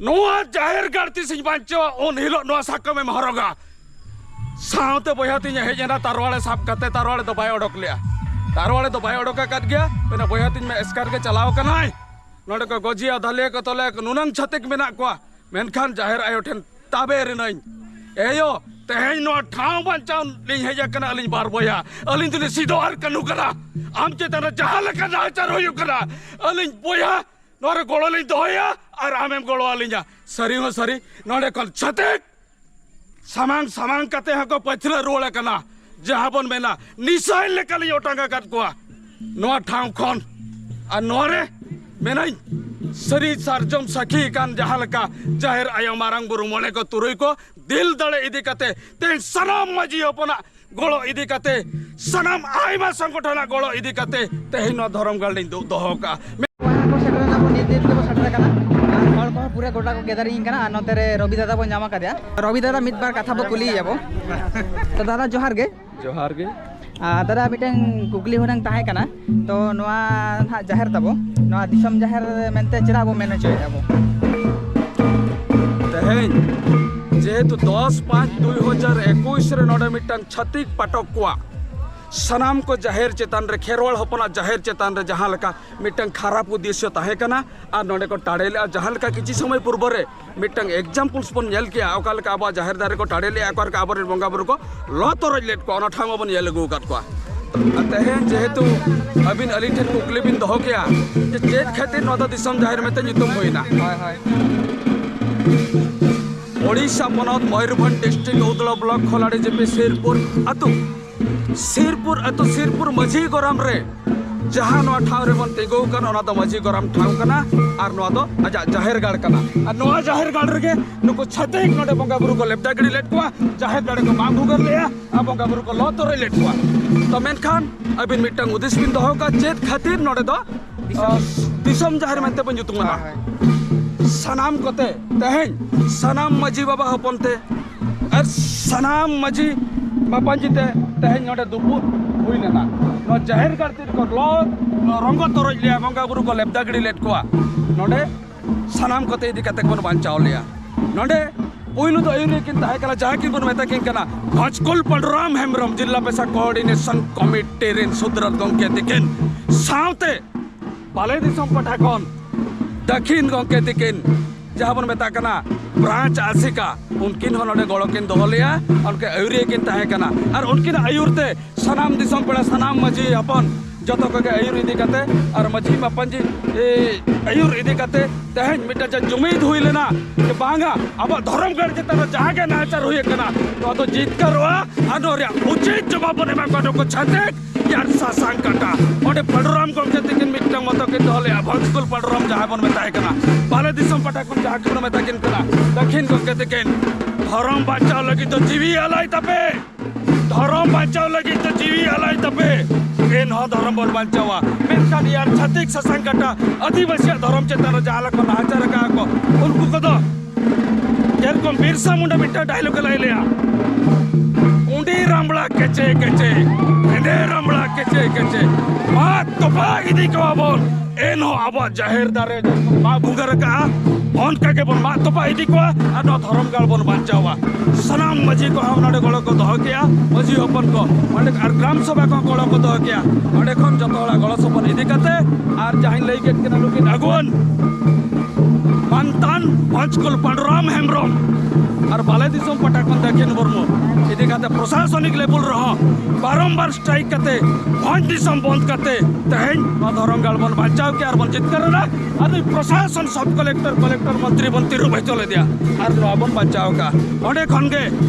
ᱱᱚᱣᱟ ᱡᱟᱦᱮᱨ ᱜᱟᱲ ᱛᱤᱥᱤᱧ ᱵᱟᱧᱪᱟᱣᱟ, ᱩᱱ ᱦᱤᱞᱳᱜ ᱱᱚᱣᱟ ᱥᱟᱠᱚᱢᱮᱢ ᱦᱚᱨᱚᱜᱟ᱾ ᱥᱟᱶᱛᱮ ᱵᱚᱭᱦᱟ ᱛᱤᱧᱮ ᱦᱮᱡ ᱮᱱᱟ, ᱛᱟᱨᱣᱟᱲᱮ ᱥᱟᱵ ᱠᱟᱛᱮ᱾ ᱛᱟᱨᱣᱟᱲᱮ ᱫᱚ ᱵᱟᱭ ᱚᱰᱚᱠ ᱞᱮᱜᱼᱟ, ᱛᱟᱨᱣᱟᱲᱮ ᱫᱚ ᱵᱟᱭ ᱚᱰᱚᱠ ᱟᱠᱟᱫ ᱜᱮᱭᱟ᱾ ᱢᱮᱱᱟ ᱵᱚᱭᱦᱟ ᱛᱤᱧ ᱢᱟ ᱮᱥᱠᱟᱨ ᱜᱮ ᱪᱟᱞᱟᱣ ᱠᱟᱱᱟᱭ᱾ ᱱᱚᱰᱮ ᱠᱚ ᱜᱚᱡᱮᱭᱟ, ᱫᱟᱞᱮᱭᱟ ᱠᱚ, ᱛᱚᱞᱮᱭᱟ ᱠᱚ, ᱱᱩᱱᱟᱹᱝ ᱪᱷᱟᱹᱛᱤᱠ ᱢᱮᱱᱟᱜ ᱠᱚᱣᱟ᱾ ᱢᱮᱱᱠᱷᱟᱱ ᱡᱟᱦᱮᱨ ᱟᱭᱳ ᱴᱷᱮᱱ ᱛᱟᱵᱮᱨ ᱮᱱᱟᱹᱧ, ᱮ ᱟᱭᱳ, ᱛᱮᱦᱮᱧ ᱱᱚᱣᱟ ᱴᱷᱟᱶ ᱵᱟᱧᱪᱟᱣ ᱞᱤᱧ ᱦᱮᱡ ᱟᱠᱟᱱᱟ ᱟᱹᱞᱤᱧ ᱵᱟᱨ ᱵᱚᱭᱦᱟ᱾ ᱟᱹᱞᱤᱧ ᱫᱚᱞᱤᱧ ᱥᱤᱫᱚ ᱟᱨ ᱠᱟᱹᱱᱦᱩ ᱠᱟᱱᱟ᱾ ᱟᱢ ᱪᱮᱛᱟᱱ ᱨᱮ ᱡᱟᱦᱟᱸ ᱞᱮᱠᱟ ᱱᱟᱦᱟᱪᱟᱨ ᱦᱩᱭᱩᱜ ᱠᱟᱱᱟ, ᱟᱹᱞᱤᱧ ᱵᱚᱭᱦᱟ ᱱᱚᱣᱟ ᱨᱮ ᱜᱚᱲᱚ ᱞᱤᱧ ᱫᱚᱦᱚᱭᱟ ᱟᱨ ᱟᱢᱮᱢ ᱜᱚᱲᱚ ᱟᱹᱞᱤᱧᱟ᱾ ᱥᱟᱹᱨᱤ ᱦᱚᱸ ᱥᱟᱹᱨᱤ, ᱱᱚᱰᱮ ᱠᱷᱚᱱ ᱪᱷᱟᱹᱛᱤᱠ ᱥᱟᱢᱟᱝ ᱥᱟᱢᱟᱝ ᱠᱟᱛᱮ ᱦᱚᱸᱠᱚ ᱯᱟᱹᱪᱷᱞᱟᱹ ᱨᱩᱣᱟᱹᱲ ᱟᱠᱟᱱᱟ᱾ ᱡᱟᱦᱟᱸ ᱵᱚᱱ ᱢᱮᱱᱟ, ᱱᱤᱥᱟᱹᱭ ᱞᱮᱠᱟᱞᱤᱧ ᱚᱴᱟᱝ ᱟᱠᱟᱫ ᱠᱚᱣᱟ ᱱᱚᱣᱟ ᱴᱷᱟᱶ ᱠᱷᱚᱱ᱾ ᱟᱨ ᱱᱚᱣᱟ ᱨᱮ ᱢᱮᱱᱟᱹᱧ, ᱥᱟᱹᱨᱤ ᱥᱟᱨᱡᱚᱢ ᱥᱟᱹᱠᱷᱤ ᱠᱟᱱ ᱡᱟᱦᱟᱸ ᱞᱮᱠᱟ ᱡᱟᱦᱮᱨ ᱟᱭᱳ, ᱢᱟᱨᱟᱝ ᱵᱩᱨᱩ, ᱢᱚᱬᱮ ᱠᱚ ᱛᱩᱨᱩᱭ ᱠᱚ ᱫᱤᱞ ᱫᱟᱲᱮ ᱤᱫᱤ ᱠᱟᱛᱮ ᱛᱮᱦᱮᱧ ᱥᱟᱱᱟᱢ ᱢᱟᱹᱡᱷᱤ ᱦᱚᱯᱚᱱᱟᱜ ᱜᱚᱲᱚ ᱤᱫᱤ ᱠᱟᱛᱮ, ᱥᱟᱱᱟᱢ ᱟᱭᱢᱟ ᱥᱚᱝᱜᱚᱴᱷᱚᱱᱟᱜ ᱜᱚᱲᱚ ᱤᱫᱤ ᱠᱟᱛᱮ ᱛᱮᱦᱮᱧ ᱱᱚᱣᱟ ᱫᱷᱚᱨᱚᱢ ᱜᱟᱲ ᱞᱤᱧ ᱫᱩᱜ ᱫᱚᱦᱚ ᱠᱟᱜᱼᱟ᱾ ᱠᱚ ᱥᱮᱴᱮᱨ ᱮᱱᱟ, ᱵᱚᱱ ᱱᱤᱛ ᱱᱤᱛ ᱜᱮᱵᱚ ᱥᱮᱴᱮᱨ ᱟᱠᱟᱱᱟ᱾ ᱟᱨ ᱦᱚᱲ ᱠᱚᱦᱚᱸ ᱯᱩᱨᱟᱹ ᱜᱚᱴᱟ ᱠᱚ ᱜᱮᱫᱟᱨᱤᱝ ᱠᱟᱱᱟ᱾ ᱟᱨ ᱱᱚᱛᱮ ᱨᱮ ᱨᱚᱵᱤ ᱫᱟᱫᱟ ᱵᱚᱱ ᱧᱟᱢ ᱟᱠᱟᱫᱮᱭᱟ᱾ ᱨᱚᱵᱤ ᱫᱟᱫᱟ, ᱢᱤᱫ ᱵᱟᱨ ᱠᱟᱛᱷᱟ ᱵᱚ ᱠᱩᱞᱤᱭᱮᱭᱟ ᱵᱚ᱾ ᱛᱚ ᱫᱟᱫᱟ, ᱡᱚᱦᱟᱨ ᱜᱮ᱾ ᱡᱚᱦᱟᱨ ᱜᱮ᱾ ᱟᱨ ᱫᱟᱫᱟ, ᱢᱤᱫᱴᱮᱱ ᱠᱩᱠᱞᱤ ᱦᱩᱱᱟᱹᱝ ᱛᱟᱦᱮᱸ ᱠᱟᱱᱟ, ᱛᱚ ᱱᱚᱣᱟ ᱱᱟᱦᱟᱜ ᱡᱟᱦᱮᱨ ᱛᱟᱵᱚ, ᱱᱚᱣᱟ ᱫᱤᱥᱚᱢ ᱡᱟᱦᱮᱨ ᱢᱮᱱᱛᱮ ᱪᱮᱫᱟᱜ ᱵᱚ ᱢᱮᱱ ᱦᱚᱪᱚᱭᱮᱫᱼᱟ ᱵᱚ? ᱛᱮᱦᱮᱧ ᱡᱮᱦᱮᱛᱩ ᱫᱚᱥ ᱯᱟᱸᱪ ᱫᱩᱭ ᱦᱟᱡᱟᱨ ᱮᱠᱩᱥ ᱨᱮ ᱱᱚᱰᱮ ᱢᱤᱫᱴᱟᱝ ᱪᱷᱟᱹᱛᱤᱠ ᱯᱟᱴᱚᱠ ᱠᱚᱣᱟᱜ ᱥᱟᱱᱟᱢ ᱠᱚ ᱡᱟᱦᱮᱨ ᱪᱮᱛᱟᱱ ᱨᱮ, ᱠᱷᱮᱨᱣᱟᱲ ᱦᱚᱯᱚᱱᱟᱜ ᱡᱟᱦᱮᱨ ᱪᱮᱛᱟᱱ ᱨᱮ ᱡᱟᱦᱟᱸ ᱞᱮᱠᱟ ᱢᱤᱫᱴᱟᱝ ᱠᱷᱟᱨᱟᱯ ᱩᱫᱽᱫᱮᱥᱥᱚ ᱛᱟᱦᱮᱸ ᱠᱟᱱᱟ, ᱟᱨ ᱱᱚᱰᱮ ᱠᱚ ᱴᱟᱲᱮ ᱞᱮᱫᱼᱟ᱾ ᱡᱟᱦᱟᱸ ᱞᱮᱠᱟ ᱠᱤᱪᱷᱩ ᱥᱚᱢᱚᱭ ᱯᱩᱨᱵᱚ ᱨᱮ ᱢᱤᱫᱴᱟᱝ examples ᱵᱚᱱ ᱧᱮᱞ ᱠᱮᱜᱼᱟ, ᱚᱠᱟ ᱞᱮᱠᱟ ᱟᱵᱚᱣᱟᱜ ᱡᱟᱦᱮᱨ ᱫᱟᱨᱮ ᱠᱚ ᱴᱟᱲᱮ ᱞᱮᱫᱼᱟ, ᱚᱠᱟ ᱞᱮᱠᱟ ᱟᱵᱚᱨᱮᱱ ᱵᱚᱸᱜᱟ ᱵᱩᱨᱩ ᱠᱚ ᱞᱚ ᱛᱚᱨᱚᱡ ᱞᱮᱫ ᱠᱚᱣᱟ, ᱚᱱᱟ ᱴᱷᱟᱶ ᱢᱟᱵᱚᱱ ᱧᱮᱞ ᱟᱹᱜᱩ ᱟᱠᱟᱫ ᱠᱚᱣᱟ᱾ ᱟᱨ ᱛᱮᱦᱮᱧ ᱡᱮᱦᱮᱛᱩ ᱟᱹᱵᱤᱱ ᱟᱹᱞᱤᱧ ᱴᱷᱮᱱ ᱠᱩᱠᱞᱤ ᱵᱤᱱ ᱫᱚᱦᱚ ᱠᱮᱜᱼᱟ ᱡᱮ ᱪᱮᱫ ᱠᱷᱟᱹᱛᱤᱨ ᱱᱚᱣᱟ ᱫᱚ ᱫᱤᱥᱚᱢ ᱡᱟᱦᱮᱨ ᱢᱮᱱᱛᱮ ᱧᱩᱛᱩᱢ ᱦᱩᱭᱱᱟ, ᱦᱳᱭ, ᱦᱳᱭ᱾ ᱳᱰᱤᱥᱟ ᱯᱚᱱᱚᱛ ᱢᱚᱭᱩᱨᱵᱷᱚᱸᱡᱽ district ᱩᱫᱽᱲᱟ block ᱠᱷᱚᱞᱟᱰᱤ ᱡᱮᱯᱤ ᱥᱤᱨᱯᱩᱨ ᱟᱹᱛᱩ, ᱥᱤᱨᱯᱩᱨ ᱟᱹᱛᱩ, ᱥᱤᱨᱯᱩᱨ ᱢᱟᱹᱡᱷᱤ ᱜᱚᱨᱟᱢ ᱨᱮ ᱡᱟᱦᱟᱸ ᱱᱚᱣᱟ ᱴᱷᱟᱶ ᱨᱮᱵᱚᱱ ᱛᱤᱸᱜᱩ ᱟᱠᱟᱱ, ᱚᱱᱟ ᱫᱚ ᱢᱟᱹᱡᱷᱤ ᱜᱚᱨᱟᱢ ᱴᱷᱟᱶ ᱠᱟᱱᱟ᱾ ᱟᱨ ᱱᱚᱣᱟ ᱫᱚ ᱟᱡᱟᱜ ᱡᱟᱦᱮᱨ ᱜᱟᱲ ᱠᱟᱱᱟ᱾ ᱟᱨ ᱱᱚᱣᱟ ᱡᱟᱦᱮᱨ ᱜᱟᱲ ᱨᱮᱜᱮ ᱱᱩᱠᱩ ᱪᱷᱟᱹᱛᱤᱠ ᱱᱚᱰᱮ ᱵᱚᱸᱜᱟ ᱵᱩᱨᱩ ᱠᱚ ᱞᱮᱵᱫᱟ ᱜᱤᱰᱤ ᱞᱮᱫ ᱠᱚᱣᱟ, ᱡᱟᱦᱮᱨ ᱫᱟᱲᱮ ᱠᱚ ᱢᱟᱜ ᱵᱷᱩᱜᱟᱹᱨ ᱞᱮᱫᱼᱟ, ᱟᱨ ᱵᱚᱸᱜᱟ ᱵᱩᱨᱩ ᱠᱚ ᱞᱚ ᱛᱚᱨᱚᱡ ᱞᱮᱫ ᱠᱚᱣᱟ᱾ ᱛᱚ ᱢᱮᱱᱠᱷᱟᱱ ᱟᱹᱵᱤᱱ ᱢᱤᱫᱴᱟᱝ ᱦᱩᱫᱤᱥ ᱵᱤᱱ ᱫᱚᱦᱚ ᱠᱟᱜᱼᱟ, ᱪᱮᱫ ᱠᱷᱟᱹᱛᱤᱨ ᱱᱚᱰᱮ ᱫᱚ, ᱫᱤᱥᱚᱢ᱾ ᱟᱸ, ᱫᱤᱥᱚᱢ ᱡᱟᱦᱮᱨ ᱢᱮᱱᱛᱮ ᱵᱚᱱ ᱧᱩᱛᱩᱢ ᱮᱫᱟ? ᱦᱳᱭ, ᱦᱳᱭ᱾ ᱥᱟᱱᱟᱢ ᱠᱚᱛᱮ ᱛᱮᱦᱮᱧ ᱥᱟᱱᱟᱢ ᱢᱟᱹᱡᱷᱤ ᱵᱟᱵᱟ ᱦᱚᱯᱚᱱ ᱛᱮ ᱟᱨ ᱥᱟᱱᱟᱢ ᱢᱟᱹᱡᱷᱤ ᱢᱟᱯᱟᱧᱡᱤ ᱛᱮ ᱛᱮᱦᱮᱧ ᱱᱚᱰᱮ ᱫᱩᱯᱩᱫ ᱦᱩᱭ ᱞᱮᱱᱟ᱾ ᱱᱚᱣᱟ ᱡᱟᱦᱮᱨ ᱜᱟᱲ ᱛᱤᱨᱮ ᱠᱚ ᱞᱚ ᱨᱚᱝᱜᱚ ᱛᱚᱨᱚᱡ ᱞᱮᱭᱟ, ᱵᱚᱸᱜᱟ ᱵᱩᱨᱩ ᱠᱚ ᱞᱮᱵᱫᱟ ᱜᱤᱰᱤ ᱞᱮᱫ ᱠᱚᱣᱟ᱾ ᱱᱚᱰᱮ ᱥᱟᱱᱟᱢ ᱠᱚᱛᱮ ᱤᱫᱤ ᱠᱟᱛᱮ ᱵᱚᱱ ᱵᱟᱧᱪᱟᱣ ᱞᱮᱭᱟ᱾ ᱱᱚᱰᱮ ᱯᱩᱭᱞᱩ ᱫᱚ ᱟᱹᱭᱩᱨᱤᱭᱟᱹ ᱠᱤᱱ ᱛᱟᱦᱮᱸ ᱠᱟᱱᱟ, ᱡᱟᱦᱟᱸ ᱠᱤᱱ ᱵᱚᱱ ᱢᱮᱛᱟ ᱠᱤᱱ ᱠᱟᱱᱟ ᱵᱷᱚᱸᱡᱽᱠᱩᱞ ᱯᱟᱸᱰᱩᱨᱟᱢ ᱦᱮᱢᱵᱨᱚᱢ, ᱡᱤᱞᱟ ᱯᱮᱥᱟ ᱠᱳᱚᱨᱰᱤᱱᱮᱥᱚᱱ ᱠᱚᱢᱤᱴᱤ ᱨᱮᱱ ᱥᱩᱫᱷᱨᱟᱹᱛ ᱜᱚᱢᱠᱮ ᱛᱤᱠᱤᱱ ᱥᱟᱶᱛᱮ ᱵᱟᱞᱮ ᱫᱤᱥᱚᱢ ᱯᱟᱦᱴᱟ ᱠᱷᱚᱱ ᱫᱟᱹᱠᱷᱤᱱ ᱜᱚᱢᱠᱮ ᱛᱤᱠᱤᱱ, ᱡᱟᱦᱟᱸ ᱵᱚᱱ ᱢᱮᱛᱟᱜ ᱠᱟᱱᱟ ᱵᱨᱟᱧᱪ ᱟᱥᱤᱠᱟ, ᱩᱱᱠᱤᱱ ᱦᱚᱸ ᱱᱚᱰᱮ ᱜᱚᱲᱚ ᱠᱤᱱ ᱫᱚᱦᱚ ᱞᱮᱭᱟ᱾ ᱩᱱᱠᱤᱱ ᱟᱹᱭᱩᱨᱤᱭᱟᱹ ᱠᱤᱱ ᱛᱟᱦᱮᱸ ᱠᱟᱱᱟ ᱟᱨ ᱩᱱᱠᱤᱱᱟᱜ ᱟᱹᱭᱩᱨ ᱛᱮ ᱥᱟᱱᱟᱢ ᱫᱤᱥᱚᱢ ᱯᱮᱲᱟ, ᱥᱟᱱᱟᱢ ᱢᱟᱹᱡᱷᱤ ᱦᱚᱯᱚᱱ ᱡᱚᱛᱚ ᱠᱚᱜᱮ ᱟᱹᱭᱩᱨ ᱤᱫᱤ ᱠᱟᱛᱮ ᱟᱨ ᱢᱟᱹᱡᱷᱤ ᱢᱟᱯᱟᱧᱡᱤ, ᱮ, ᱟᱹᱭᱩᱨ ᱤᱫᱤ ᱠᱟᱛᱮ ᱛᱮᱦᱮᱧ ᱢᱤᱫᱴᱟᱝ ᱡᱮ ᱡᱩᱢᱤᱫ ᱦᱩᱭ ᱞᱮᱱᱟ ᱡᱮ ᱵᱟᱝᱟ, ᱟᱵᱚᱣᱟᱜ ᱫᱷᱚᱨᱚᱢ ᱜᱟᱲ ᱪᱮᱛᱟᱱ ᱨᱮ ᱡᱟᱦᱟᱸ ᱜᱮ ᱱᱟᱦᱟᱪᱟᱨ ᱦᱩᱭ ᱟᱠᱟᱱᱟ, ᱱᱚᱣᱟ ᱫᱚ ᱡᱤᱛᱠᱟᱹᱨᱚᱜᱼᱟ ᱟᱨ ᱱᱚᱣᱟ ᱨᱮᱭᱟᱜ ᱩᱪᱤᱛ ᱡᱚᱵᱟᱵ ᱵᱚᱱ ᱮᱢᱟ ᱠᱚᱣᱟ᱾ ᱱᱩᱠᱩ ᱪᱷᱟᱹᱛᱤᱠ ᱟᱨ ᱥᱟᱥᱟᱝ ᱠᱟᱴᱟ᱾ ᱚᱸᱰᱮ ᱯᱟᱸᱰᱩᱨᱟᱢ ᱜᱚᱢᱠᱮ ᱛᱤᱠᱤᱱ ᱢᱤᱫᱴᱟᱝ ᱢᱚᱛᱚ ᱠᱤᱱ ᱫᱚᱦᱚ ᱞᱮᱫᱼᱟ, ᱵᱷᱚᱸᱡᱽᱠᱩᱞ ᱯᱟᱸᱰᱩᱨᱟᱢ ᱡᱟᱦᱟᱸᱭ ᱵᱚᱱ ᱢᱮᱛᱟᱭ ᱠᱟᱱᱟ, ᱵᱟᱞᱮ ᱫᱤᱥᱚᱢ ᱯᱟᱦᱴᱟ ᱠᱷᱚᱱ ᱡᱟᱦᱟᱸ ᱠᱤᱱ ᱢᱮᱛᱟ ᱠᱤᱱ ᱠᱟᱱᱟ, ᱫᱟᱹᱠᱷᱤᱱ ᱜᱚᱢᱠᱮ ᱛᱤᱠᱤᱱ, ᱫᱷᱚᱨᱚᱢ ᱵᱟᱧᱪᱟᱣ ᱞᱟᱹᱜᱤᱫ ᱫᱚ ᱡᱤᱣᱤ ᱟᱞᱟᱭ ᱛᱟᱯᱮ, ᱫᱷᱚᱨᱚᱢ ᱵᱟᱧᱪᱟᱣ ᱞᱟᱹᱜᱤᱫ ᱫᱚ ᱡᱤᱣᱤ ᱟᱞᱟᱭ ᱛᱟᱯᱮ, ᱮᱱᱦᱚᱸ ᱫᱷᱚᱨᱚᱢ ᱵᱚᱱ ᱵᱟᱧᱪᱟᱣᱟ᱾ ᱢᱮᱱᱠᱷᱟᱱ ᱭᱟᱨ ᱪᱷᱟᱹᱛᱤᱠ ᱥᱟᱥᱟᱝ ᱠᱟᱴᱟ ᱟᱹᱫᱤᱵᱟᱹᱥᱤᱭᱟᱜ ᱫᱷᱚᱨᱚᱢ ᱪᱮᱛᱟᱱ ᱨᱮ ᱡᱟᱦᱟᱸ ᱞᱮᱠᱟ ᱱᱟᱦᱟᱪᱟᱨ ᱟᱠᱟᱫᱼᱟ ᱠᱚ, ᱩᱱᱠᱩ ᱠᱚᱫᱚ ᱡᱮᱨᱚᱠᱚᱢ ᱵᱤᱨᱥᱟ ᱢᱩᱱᱰᱟ ᱢᱤᱫᱴᱟᱝ ᱰᱟᱭᱞᱚᱜ ᱮ ᱞᱟᱹᱭ ᱞᱮᱭᱟ, "ᱩᱸᱰᱤ ᱨᱟᱢᱲᱟ ᱠᱮᱪᱮ ᱠᱮᱪᱮ, ᱦᱮᱸᱫᱮ ᱨᱟᱢᱲᱟ ᱠᱮᱪᱮ ᱠᱮᱪᱮ, ᱢᱟᱜ ᱛᱚᱯᱟ ᱤᱫᱤ ᱠᱚᱣᱟ ᱵᱚᱱ, ᱮᱱᱦᱚᱸ ᱟᱵᱚᱣᱟᱜ ᱡᱟᱦᱮᱨ ᱫᱟᱨᱮ ᱢᱟᱜ ᱵᱷᱩᱜᱟᱹᱨ ᱟᱠᱟᱜᱼᱟ, ᱚᱱᱠᱟ ᱜᱮᱵᱚᱱ ᱢᱟᱜ ᱛᱚᱯᱟ ᱤᱫᱤ ᱠᱚᱣᱟ ᱟᱨ ᱱᱚᱣᱟ ᱫᱷᱚᱨᱚᱢ ᱜᱟᱲ ᱵᱚᱱ ᱵᱟᱧᱪᱟᱣᱟ᱾" ᱥᱟᱱᱟᱢ ᱢᱟᱹᱡᱷᱤ ᱠᱚᱦᱚᱸ ᱱᱚᱰᱮ ᱜᱚᱲᱚ ᱠᱚ ᱫᱚᱦᱚ ᱠᱮᱜᱼᱟ, ᱢᱟᱹᱡᱷᱤ ᱦᱚᱯᱚᱱ ᱠᱚ ᱚᱸᱰᱮ ᱟᱨ ᱜᱨᱟᱢ ᱥᱚᱵᱷᱟ ᱠᱚᱦᱚᱸ ᱜᱚᱲᱚ ᱠᱚ ᱫᱚᱦᱚ ᱠᱮᱜᱼᱟ᱾ ᱚᱸᱰᱮ ᱠᱷᱚᱱ ᱡᱚᱛᱚ ᱦᱚᱲᱟᱜ ᱜᱚᱲᱚ ᱥᱚᱯᱚᱦᱚᱫ ᱤᱫᱤ ᱠᱟᱛᱮ ᱟᱨ ᱡᱟᱦᱟᱸᱧ ᱞᱟᱹᱭ ᱠᱮᱫ ᱠᱤᱱᱟ ᱱᱩᱠᱤᱱ ᱟᱹᱜᱩᱣᱟᱹᱱ ᱢᱟᱱᱛᱟᱱ ᱯᱚᱧᱪᱠᱩᱞ ᱯᱟᱸᱰᱩᱨᱟᱢ ᱦᱮᱢᱵᱨᱚᱢ ᱟᱨ ᱵᱟᱞᱮ ᱫᱤᱥᱚᱢ ᱯᱟᱦᱴᱟ ᱠᱷᱚᱱ ᱫᱟᱹᱠᱷᱤᱱ ᱢᱩᱨᱢᱩ ᱤᱫᱤ ᱠᱟᱛᱮ ᱯᱨᱚᱥᱟᱥᱚᱱᱤᱠ ᱞᱮᱵᱮᱞ ᱨᱮᱦᱚᱸ ᱵᱟᱨᱚᱢᱵᱟᱨ ᱥᱴᱨᱟᱭᱤᱠ ᱠᱟᱛᱮ ᱵᱷᱚᱸᱡᱽ ᱫᱤᱥᱚᱢ ᱵᱚᱱᱫ ᱠᱟᱛᱮ ᱛᱮᱦᱮᱧ ᱱᱚᱣᱟ ᱫᱷᱚᱨᱚᱢ ᱜᱟᱲ ᱵᱚᱱ ᱵᱟᱧᱪᱟᱣ ᱠᱮᱜᱼᱟ ᱟᱨ ᱵᱚᱱ ᱡᱤᱛᱠᱟᱹᱨ ᱮᱱᱟ᱾ ᱟᱨ ᱱᱩᱭ ᱯᱨᱚᱥᱟᱥᱚᱱ, ᱥᱟᱵ ᱠᱚᱞᱮᱠᱴᱚᱨ, ᱠᱚᱞᱮᱠᱴᱚᱨ ᱢᱚᱱᱛᱨᱤ ᱵᱚᱱ ᱛᱤᱨᱩᱵ ᱦᱚᱪᱚ ᱞᱮᱫᱮᱭᱟ ᱟᱨ ᱱᱚᱣᱟ ᱵᱚᱱ ᱵᱟᱧᱪᱟᱣ ᱠᱟᱜᱼᱟ᱾ ᱚᱸᱰᱮ ᱠᱷᱚᱱ ᱜᱮ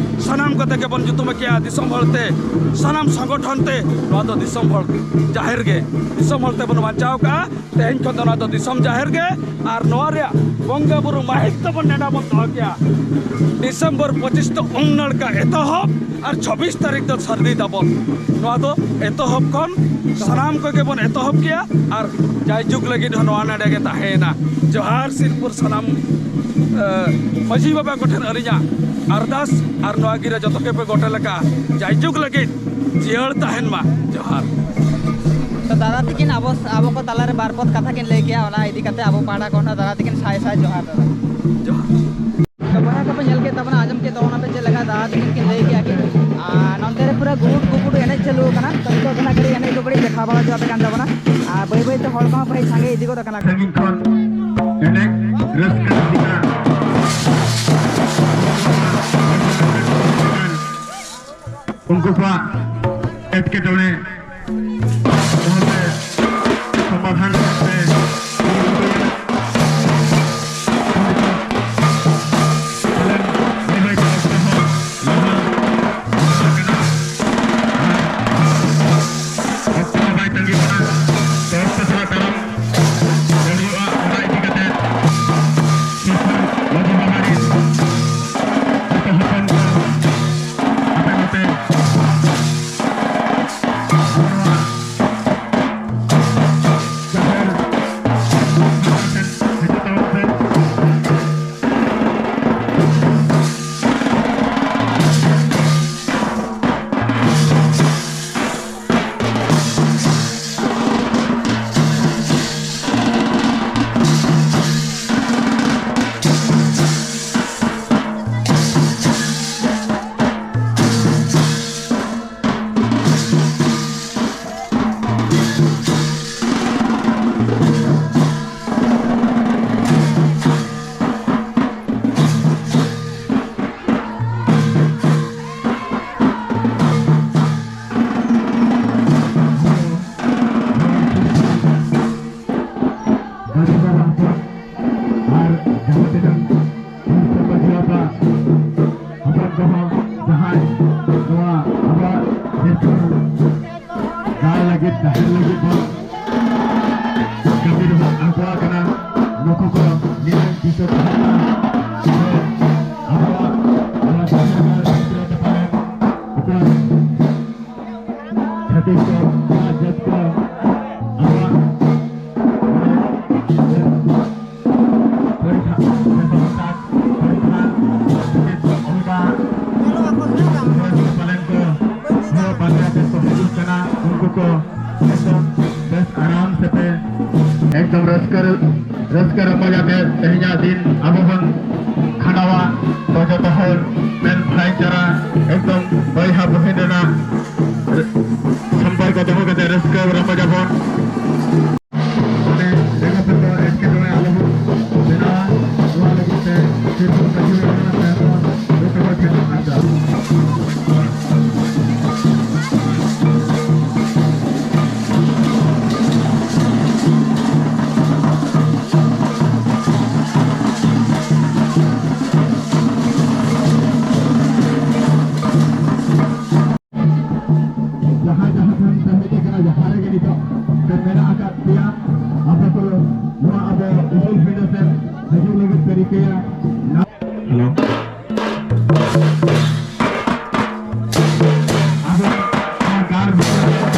ᱥᱟᱱᱟᱢ ᱠᱚᱛᱮ ᱜᱮᱵᱚᱱ ᱧᱩᱛᱩᱢ ᱠᱮᱜᱼᱟ ᱫᱤᱥᱚᱢ ᱦᱚᱲ ᱛᱮ, ᱥᱟᱱᱟᱢ ᱥᱚᱝᱜᱚᱴᱷᱚᱱ ᱛᱮ, ᱱᱚᱣᱟ ᱫᱚ ᱫᱤᱥᱚᱢ ᱦᱚᱲ ᱡᱟᱦᱮᱨ ᱜᱮ, ᱫᱤᱥᱚᱢ ᱦᱚᱲ ᱛᱮᱵᱚᱱ ᱵᱟᱧᱪᱟᱣ ᱠᱟᱜᱼᱟ᱾ ᱛᱮᱦᱮᱧ ᱠᱷᱚᱱ ᱫᱚ ᱱᱚᱣᱟ ᱫᱚ ᱫᱤᱥᱚᱢ ᱡᱟᱦᱮᱨ ᱜᱮ᱾ ᱟᱨ ᱱᱚᱣᱟ ᱨᱮᱭᱟᱜ ᱵᱚᱸᱜᱟ ᱵᱚᱸᱜᱟ ᱵᱩᱨᱩ ᱢᱟᱹᱦᱤᱛ ᱛᱟᱵᱚᱱ ᱱᱮᱰᱟ ᱵᱚᱱ ᱫᱚᱦᱚ ᱠᱮᱭᱟ᱾ ᱰᱤᱥᱮᱢᱵᱚᱨ ᱯᱚᱸᱪᱤᱥ ᱫᱚ ᱩᱢ ᱱᱟᱲᱠᱟ ᱮᱛᱚᱦᱚᱵ ᱟᱨ ᱪᱷᱚᱵᱵᱤᱥ ᱛᱟᱹᱨᱤᱠᱷ ᱫᱚ ᱥᱟᱹᱨᱫᱤ ᱛᱟᱵᱚᱱ᱾ ᱱᱚᱣᱟ ᱫᱚ ᱮᱛᱚᱦᱚᱵ ᱠᱷᱚᱱ ᱥᱟᱱᱟᱢ ᱠᱚᱜᱮ ᱵᱚᱱ ᱮᱛᱚᱦᱚᱵ ᱠᱮᱭᱟ ᱟᱨ ᱡᱟᱭᱡᱩᱜᱽ ᱞᱟᱹᱜᱤᱫ ᱦᱚᱸ ᱱᱚᱣᱟ ᱱᱮᱰᱮ ᱜᱮ ᱛᱟᱦᱮᱸᱭᱮᱱᱟ᱾ ᱡᱚᱦᱟᱨ ᱥᱤᱨᱯᱩᱨ ᱥᱟᱱᱟᱢ, ᱮ, ᱢᱟᱹᱡᱷᱤ ᱵᱟᱵᱟ ᱠᱚᱴᱷᱮᱱ ᱟᱹᱞᱤᱧᱟᱜ ᱟᱨᱫᱟᱥ ᱟᱨ ᱱᱚᱣᱟ ᱜᱤᱨᱟᱹ ᱡᱚᱛᱚ ᱜᱮᱯᱮ ᱜᱚᱴᱮ ᱞᱮᱠᱟ ᱡᱟᱭᱡᱩᱜᱽ ᱞᱟᱹᱜᱤᱫ ᱡᱤᱭᱟᱹᱲ ᱛᱟᱦᱮᱱ ᱢᱟ᱾ ᱡᱚᱦᱟᱨ᱾ ᱛᱚ ᱫᱟᱫᱟ ᱛᱤᱠᱤᱱ ᱟᱵᱚ, ᱟᱵᱚ ᱠᱚ ᱛᱟᱞᱟᱨᱮ ᱵᱟᱨ ᱯᱚᱫ ᱠᱟᱛᱷᱟ ᱠᱤᱱ ᱞᱟᱹᱭ ᱠᱮᱜᱼᱟ, ᱚᱱᱟ ᱤᱫᱤ ᱠᱟᱛᱮ ᱟᱵᱚ ᱯᱟᱦᱴᱟ ᱠᱷᱚᱱ ᱦᱚᱸ ᱫᱟᱫᱟ ᱛᱤᱠᱤᱱ ᱥᱟᱭ ᱥᱟᱭ ᱡᱚᱦᱟᱨ ᱫᱟᱫᱟ᱾ ᱡᱚᱦᱟᱨ᱾ ᱛᱚ ᱵᱚᱭᱦᱟ ᱠᱚᱯᱮ ᱧᱮᱞ ᱠᱮᱫ ᱛᱟᱵᱚᱱᱟ, ᱟᱸᱡᱚᱢ ᱠᱮᱫ ᱛᱟᱵᱚᱱᱟ ᱯᱮ ᱪᱮᱫ ᱞᱮᱠᱟ ᱫᱟᱫᱟ ᱛᱤᱠᱤᱱ ᱠᱤᱱ ᱞᱟᱹᱭ ᱠᱮᱜᱼᱟ ᱠᱤᱱ᱾ ᱟᱨ ᱱᱚᱱᱛᱮ ᱨᱮ ᱯᱩᱨᱟᱹ ᱜᱩᱰ ᱜᱩᱵᱩᱰ ᱮᱱᱮᱡ ᱪᱟᱹᱞᱩ ᱟᱠᱟᱱᱟ᱾ ᱛᱚ ᱱᱤᱛᱚᱜ ᱫᱚ ᱱᱟᱜ ᱠᱟᱹᱴᱤᱡ ᱮᱱᱮᱡ ᱠᱚ ᱠᱟᱹᱴᱤᱡ ᱫᱮᱠᱷᱟᱣ ᱵᱟᱲᱟ ᱦᱚᱪᱚ ᱟᱯᱮ ᱠᱟᱱ ᱛᱟᱵᱚᱱᱟ᱾ ᱟᱨ ᱵᱟᱹᱭ ᱵᱟᱹᱭ ᱛᱮ ᱦᱚᱲ ᱠᱚᱦᱚᱸ ᱯᱟᱹᱦᱤ ᱥᱟᱸᱜᱮ ᱤᱫᱤ ᱜᱚᱫ ᱟᱠᱟᱱᱟ ᱠᱚ᱾ ᱥᱟᱺᱜᱤᱧ ᱠᱷᱚᱱ ᱮᱱᱮᱡ ᱨᱟᱹᱥᱠᱟᱹ ᱦᱤᱡᱩᱜᱼᱟ᱾ ᱩᱱᱠᱩ ᱠᱚᱣᱟᱜ ᱮᱴᱠᱮᱴᱚᱬᱮ ᱡᱟᱦᱟᱸᱛᱮ ᱥᱚᱢᱟᱫᱷᱟᱱ ᱞᱟᱹᱜᱤᱫ ᱛᱮ ᱯᱟᱞᱮᱱ ᱵᱟᱹᱭ ᱵᱟᱹᱭ ᱛᱮ ᱚᱠᱛᱚ ᱦᱚᱸ ᱞᱟᱦᱟ ᱪᱟᱞᱟᱜ ᱠᱟᱱᱟ᱾ ᱟᱨ ᱚᱠᱛᱚ ᱦᱚᱸ ᱵᱟᱭ ᱛᱟᱺᱜᱤ ᱵᱚᱱᱟ᱾ ᱛᱚ ᱚᱠᱛᱚ ᱥᱟᱞᱟᱜ ᱛᱟᱲᱟᱢ ᱦᱩᱭᱩᱜᱼᱟ᱾ ᱚᱱᱟ ᱤᱫᱤ ᱠᱟᱛᱮ ᱥᱤᱨᱯᱩᱨ ᱢᱟᱹᱡᱷᱤ ᱵᱟᱵᱟ ᱨᱤᱱ ᱡᱚᱛᱚ ᱦᱚᱯᱚᱱ ᱠᱚ ᱟᱯᱮ ᱱᱚᱛᱮ ᱱᱚᱣᱟ ᱡᱟᱦᱮᱨ ᱦᱤᱡᱩᱜ ᱛᱟᱵᱚᱱ ᱯᱮ᱾ ᱢᱟᱹᱡᱷᱤ ᱵᱟᱵᱟ ᱦᱚᱯᱚᱱ ᱟᱨ ᱡᱟᱦᱟᱸ ᱛᱤᱱᱟᱹᱜ ᱢᱟᱹᱡᱷᱤ ᱵᱟᱵᱟ ᱦᱚᱯᱚᱱ ᱠᱚᱦᱚᱸ ᱡᱟᱦᱟᱸᱭ ᱱᱚᱣᱟ ᱟᱵᱚᱣᱟᱜ ᱥᱤᱨᱯᱩᱨ ᱜᱟᱲ ᱞᱟᱹᱜᱤᱫ, ᱡᱟᱦᱮᱨ ᱞᱟᱹᱜᱤᱫ ᱵᱚᱱ ᱠᱟᱹᱢᱤ ᱨᱮᱵᱚᱱ ᱟᱬᱜᱚ ᱟᱠᱟᱱᱟ, ᱱᱩᱠᱩ ᱠᱚ ᱱᱤᱭᱟᱹ ᱫᱤᱥᱟᱹ ᱡᱟᱹᱛ ᱠᱚ ᱟᱵᱚᱣᱟᱜ ᱯᱚᱨᱤᱠᱷᱟ, ᱯᱚᱨᱤᱠᱷᱟ, ᱚᱱᱠᱟ ᱯᱟᱞᱮᱱ ᱠᱚ ᱱᱚᱣᱟ ᱵᱟᱨᱭᱟ ᱛᱮ ᱠᱚ ᱦᱤᱡᱩᱜ ᱠᱟᱱᱟ, ᱩᱱᱠᱩ ᱠᱚ ᱮᱠᱫᱚᱢ ᱵᱮᱥ ᱟᱨᱟᱢ ᱥᱮ ᱯᱮ ᱮᱠᱫᱚᱢ ᱨᱟᱹᱥᱠᱟᱹ, ᱨᱟᱹᱥᱠᱟᱹ ᱨᱚᱢᱚᱡ ᱟᱛᱮ ᱛᱮᱦᱮᱧᱟᱜ ᱫᱤᱱ ᱟᱵᱚ ᱵᱚᱱ ᱠᱷᱟᱸᱰᱟᱣᱟ᱾ ᱛᱚ ᱡᱚᱛᱚ ᱦᱚᱲ ᱢᱮᱱ ᱵᱷᱟᱭᱪᱟᱨᱟ, ᱮᱠᱫᱚᱢ ᱵᱚᱭᱦᱟ ᱵᱚᱦᱤᱱ ᱨᱮᱱᱟᱜ ᱥᱚᱢᱯᱚᱨᱠᱚ ᱫᱚᱦᱚ ᱠᱟᱛᱮ ᱨᱟᱹᱥᱠᱟᱹ ᱨᱚᱢᱚᱡ ᱟᱵᱚᱱ᱾ ᱢᱟᱱᱮ ᱡᱟᱭᱜᱟ ᱛᱮᱫᱚ ᱮᱴᱠᱮᱴᱚᱬᱮ ᱟᱞᱚ ᱵᱚᱱ ᱵᱮᱱᱟᱣᱟ, ᱱᱚᱣᱟ ᱞᱟᱹᱜᱤᱫ ᱛᱮ ᱥᱤᱨᱯᱟᱹ ᱠᱟᱹᱢᱤ ᱨᱮ ᱢᱮᱱᱟᱜ ᱛᱟᱭᱟ, ᱡᱚᱛᱚ ᱦᱚᱲ ᱴᱷᱮᱱ ᱟᱨᱫᱟᱥ᱾ ᱡᱟᱦᱟᱸ ᱡᱟᱦᱟᱸ ᱴᱷᱮᱱ ᱯᱮ ᱦᱮᱡ ᱟᱠᱟᱱᱟ, ᱡᱟᱦᱟᱸ ᱨᱮᱜᱮ ᱱᱤᱛᱚᱜ ᱯᱮ ᱢᱮᱱᱟᱜ ᱟᱠᱟᱫ ᱯᱮᱭᱟ, ᱟᱯᱮ ᱠᱚ ᱱᱚᱣᱟ ᱟᱵᱚ ᱩᱥᱩᱞ ᱯᱤᱸᱰᱟᱹ ᱥᱮᱫ ᱦᱤᱡᱩᱜ ᱞᱟᱹᱜᱤᱫ ᱯᱮ ᱨᱤᱠᱟᱹᱭᱟ᱾ ᱦᱮᱞᱳ᱾ ᱟᱵᱚ ᱱᱚᱣᱟ ᱜᱟᱲ ᱵᱷᱤᱛᱨᱤ ᱨᱮ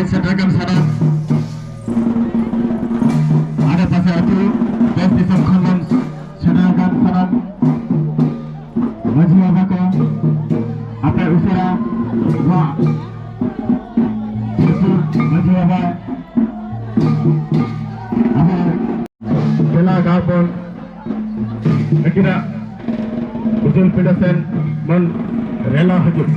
ᱥᱮᱴᱮᱨ ᱟᱠᱟᱱ ᱥᱟᱱᱟᱢ ᱟᱰᱮ ᱯᱟᱥᱮ ᱟᱹᱛᱩ, ᱫᱮᱥ ᱫᱤᱥᱚᱢ ᱠᱷᱚᱱ ᱵᱚᱱ ᱥᱮᱴᱮᱨ ᱟᱠᱟᱱ ᱥᱟᱱᱟᱢ ᱢᱟᱹᱡᱷᱤ ᱵᱟᱵᱟ ᱠᱚ, ᱟᱯᱮ ᱩᱥᱟᱹᱨᱟ ᱱᱚᱣᱟ ᱥᱤᱨᱯᱩᱨ ᱢᱟᱹᱡᱷᱤ ᱵᱟᱵᱟ ᱟᱵᱚ ᱛᱮᱞᱟ ᱜᱟᱲ ᱵᱚᱱ ᱟᱹᱠᱤᱱᱟᱜ ᱩᱥᱩᱞ ᱯᱤᱸᱰᱟᱹ ᱥᱮᱱ ᱵᱚᱱ ᱨᱮᱞᱟ ᱦᱤᱡᱩᱜ᱾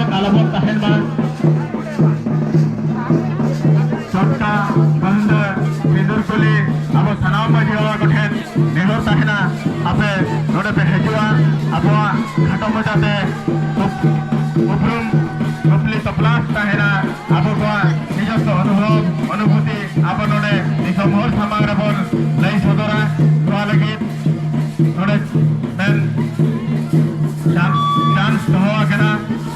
ᱟᱞᱚᱵᱚᱱ ᱛᱟᱦᱮᱱ ᱢᱟ᱾ ᱪᱚᱴᱠᱟ ᱵᱟᱹᱦᱩᱱᱫᱟᱹ ᱥᱤᱸᱫᱩᱨ ᱠᱩᱞᱤ ᱟᱵᱚ ᱥᱟᱱᱟᱢ ᱢᱟᱹᱡᱷᱤ ᱵᱟᱵᱟ ᱠᱚᱴᱷᱮᱱ ᱱᱮᱦᱚᱨ ᱛᱟᱦᱮᱱᱟ, ᱟᱯᱮ ᱱᱚᱰᱮ ᱯᱮ ᱦᱤᱡᱩᱜᱼᱟ, ᱟᱵᱚᱣᱟᱜ ᱠᱷᱟᱴᱚ ᱢᱟᱪᱷᱟᱛᱮ ᱩᱯ-, ᱩᱯᱨᱩᱢ ᱠᱩᱯᱞᱤ ᱛᱚᱯᱞᱟᱥ ᱛᱟᱦᱮᱱᱟ, ᱟᱵᱚ ᱠᱚᱣᱟᱜ ᱱᱤᱡᱚᱥᱥᱚ ᱚᱱᱩᱵᱷᱚᱵ ᱚᱱᱩᱵᱷᱩᱛᱤ ᱟᱵᱚ ᱱᱚᱰᱮ ᱫᱤᱥᱚᱢ ᱦᱚᱲ ᱥᱟᱢᱟᱝ ᱨᱮᱵᱚᱱ ᱞᱟᱹᱭ ᱥᱚᱫᱚᱨᱟ᱾ ᱱᱚᱣᱟ ᱞᱟᱹᱜᱤᱫ ᱱᱚᱰᱮ ᱢᱮᱱ ᱪᱟᱱᱥ, ᱪᱟᱱᱥ ᱫᱚᱦᱚ ᱟᱠᱟᱱᱟ᱾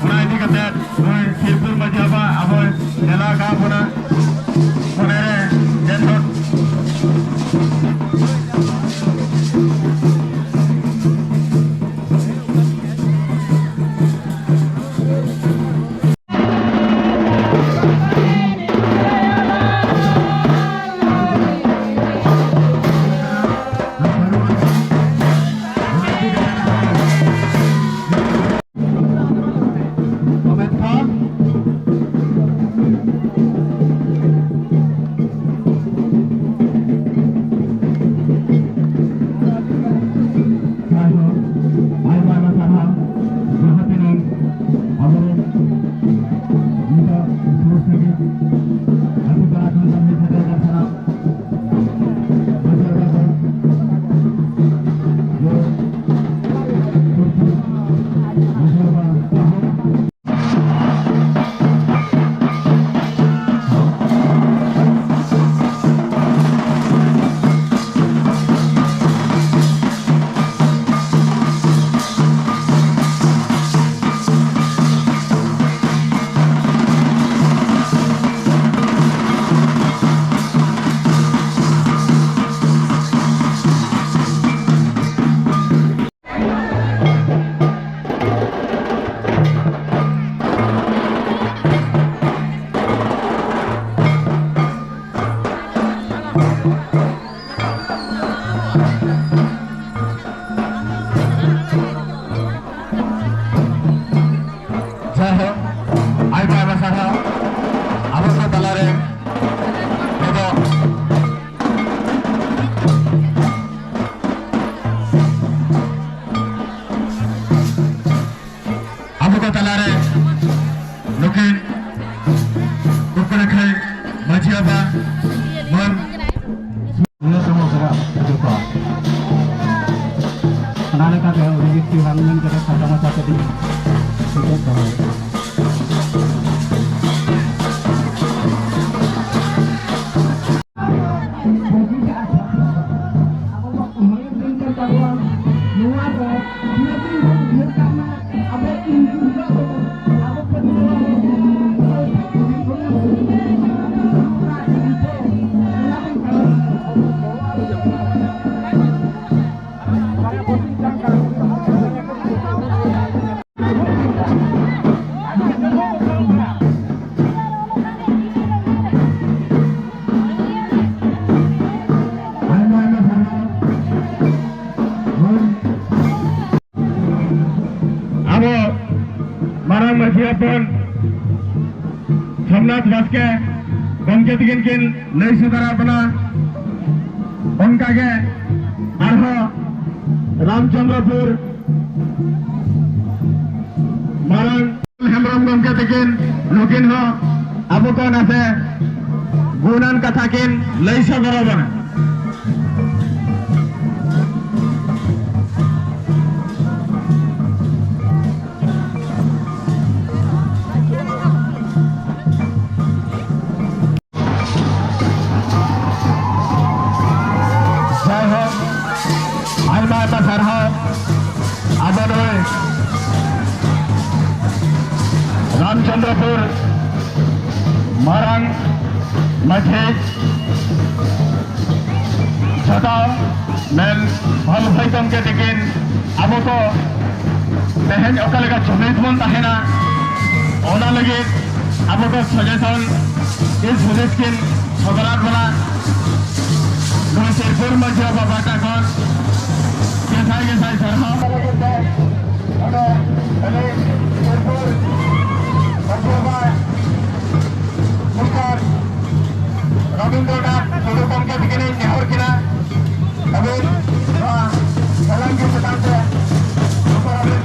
ᱚᱱᱟ ᱤᱫᱤ ᱠᱟᱛᱮ ᱱᱩᱭ ᱥᱤᱨᱯᱩᱨ ᱢᱟᱹᱡᱷᱤ ᱵᱟᱵᱟ ᱟᱵᱚᱭ ᱛᱮᱞᱟ ᱟᱠᱟᱫ ᱵᱚᱱᱟ᱾ ᱢᱚᱱᱮᱨᱮ ᱡᱮᱱ ᱫᱚ ᱡᱟᱭᱦᱳᱠ, ᱟᱭᱢᱟ ᱟᱭᱢᱟ ᱥᱟᱨᱦᱟᱣ ᱡᱟᱦᱟᱸ ᱛᱤᱱᱟᱹᱜ ᱟᱵᱚᱨᱮᱱ ᱱᱤᱛᱚᱜ ᱥᱩᱨ ᱥᱟᱺᱜᱤᱧ ᱟᱹᱛᱩ ᱯᱟᱲᱟ ᱠᱷᱚᱱ ᱵᱚᱱ ᱦᱮᱡ ᱥᱮᱴᱮᱨ ᱟᱠᱟᱱ ᱥᱟᱱᱟᱢ ᱢᱟᱹᱡᱷᱤ ᱵᱟᱵᱟ ᱠᱚ, ᱡᱮ ᱥᱩᱨ ᱥᱩᱨ ᱢᱟᱹᱡᱷᱤ ᱵᱟᱵᱟ ᱛᱟᱵᱚᱱ᱾ ᱥᱳᱢᱱᱟᱛᱷ ᱵᱟᱥᱠᱮ ᱜᱚᱢᱠᱮ ᱛᱟᱹᱠᱤᱱ ᱠᱤᱱ ᱞᱟᱹᱭ ᱥᱚᱫᱚᱨᱟᱜ ᱵᱚᱱᱟ᱾ ᱚᱱᱠᱟᱜᱮ ᱟᱨᱦᱚᱸ ᱨᱟᱢᱪᱚᱸᱫᱽᱨᱚᱯᱩᱨ ᱢᱟᱨᱟᱝ ᱦᱮᱢᱵᱨᱚᱢ ᱜᱚᱢᱠᱮ ᱛᱟᱹᱠᱤᱱ, ᱱᱩᱠᱤᱱ ᱦᱚᱸ ᱟᱵᱚ ᱠᱚ ᱱᱟᱥᱮ ᱜᱩᱱᱟᱱ ᱠᱟᱛᱷᱟ ᱠᱤᱱ ᱞᱟᱹᱭ ᱥᱚᱫᱚᱨ ᱟᱵᱚᱱᱟ᱾ ᱡᱟᱭᱦᱳᱠ, ᱟᱭᱢᱟ ᱟᱭᱢᱟ ᱥᱟᱨᱦᱟᱣ᱾ ᱟᱵᱚ ᱱᱩᱭ ᱨᱟᱢᱪᱚᱸᱫᱽᱨᱚᱯᱩᱨ ᱢᱟᱨᱟᱝ ᱢᱟᱹᱡᱷᱤ ᱡᱷᱚᱴᱟᱣ ᱢᱮᱱ ᱵᱷᱟᱹᱞ ᱵᱷᱟᱹᱭ ᱜᱚᱢᱠᱮ ᱛᱤᱠᱤᱱ ᱟᱵᱚ ᱠᱚ ᱛᱮᱦᱮᱧ ᱚᱠᱟ ᱞᱮᱠᱟ ᱡᱩᱢᱤᱫ ᱵᱚᱱ ᱛᱟᱦᱮᱱᱟ, ᱚᱱᱟ ᱞᱟᱹᱜᱤᱫ ᱟᱵᱚ ᱠᱚ ᱥᱚᱡᱮᱥᱚᱱ ᱫᱤᱥ ᱦᱩᱫᱤᱥ ᱠᱤᱱ ᱥᱚᱫᱚᱨᱟᱫ ᱵᱚᱱᱟ᱾ ᱱᱩᱭ ᱥᱤᱨᱯᱩᱨ ᱢᱟᱹᱡᱷᱤ ᱵᱟᱵᱟ ᱯᱟᱦᱴᱟ ᱠᱷᱚᱱ ᱜᱮᱥᱟᱭ ᱜᱮᱥᱟᱭ ᱥᱟᱨᱦᱟᱣ᱾ ᱚᱸᱰᱮ ᱟᱹᱞᱤᱧ ᱥᱤᱨᱯᱩᱨ ᱢᱟᱹᱡᱷᱤ ᱵᱟᱵᱟ ᱢᱤᱥᱴᱟᱨ ᱨᱚᱵᱤᱱᱫᱨᱚᱱᱟᱛᱷ ᱴᱩᱰᱩ ᱜᱚᱢᱠᱮ ᱛᱤᱠᱤᱱᱤᱧ ᱱᱮᱦᱚᱨ ᱠᱤᱱᱟ, ᱟᱹᱵᱤᱱ ᱱᱚᱣᱟ ᱥᱟᱞᱟᱢ ᱜᱮ ᱪᱮᱛᱟᱱ ᱛᱮ ᱥᱚᱫᱚᱨ ᱟᱹᱵᱤᱱ᱾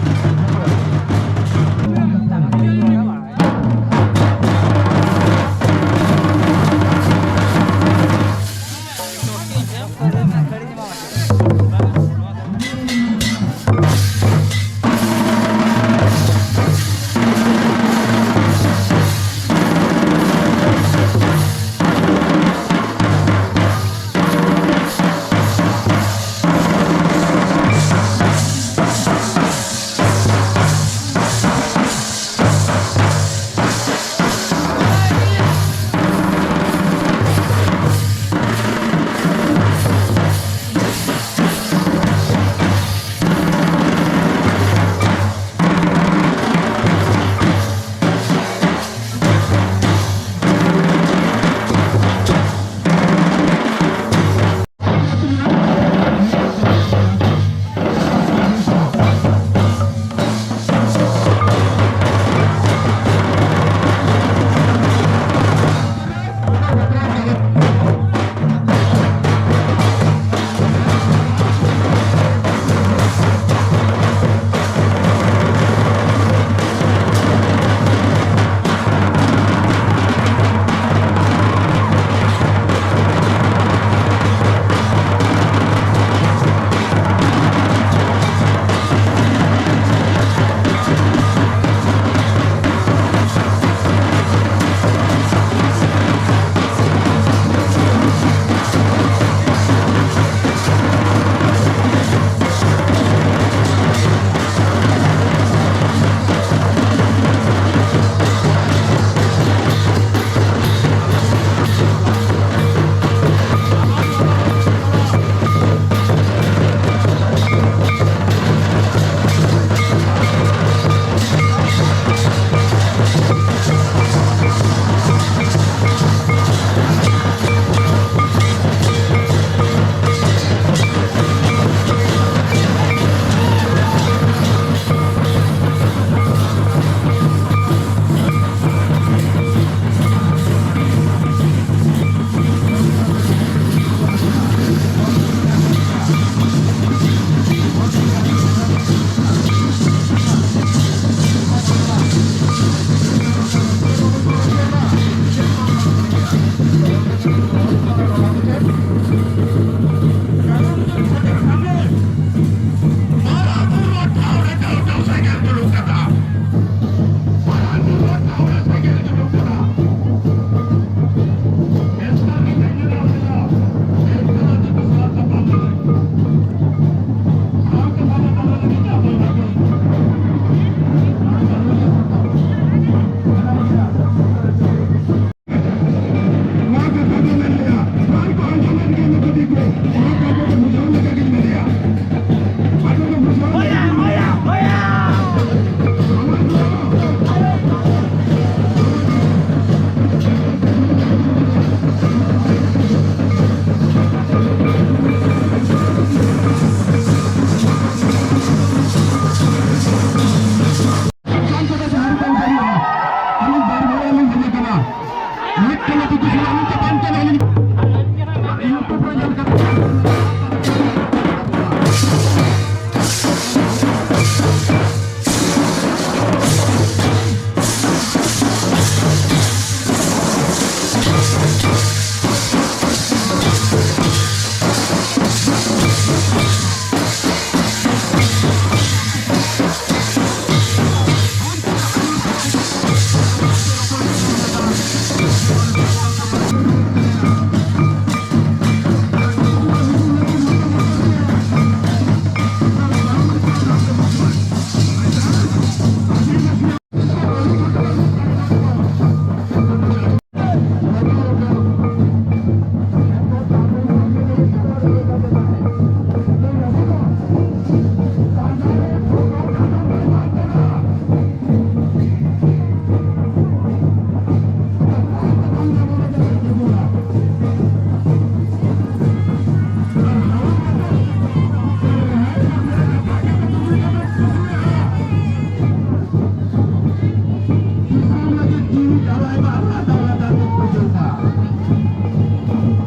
ᱫᱤᱥᱚᱢ ᱞᱟᱹᱜᱤᱫ ᱡᱤᱣᱤ ᱟᱞᱟᱭ ᱵᱟᱝ ᱟᱞᱟᱭ ᱫᱟᱣ ᱟᱫᱟᱨ ᱠᱚ ᱯᱩᱡᱟᱹᱣᱟ᱾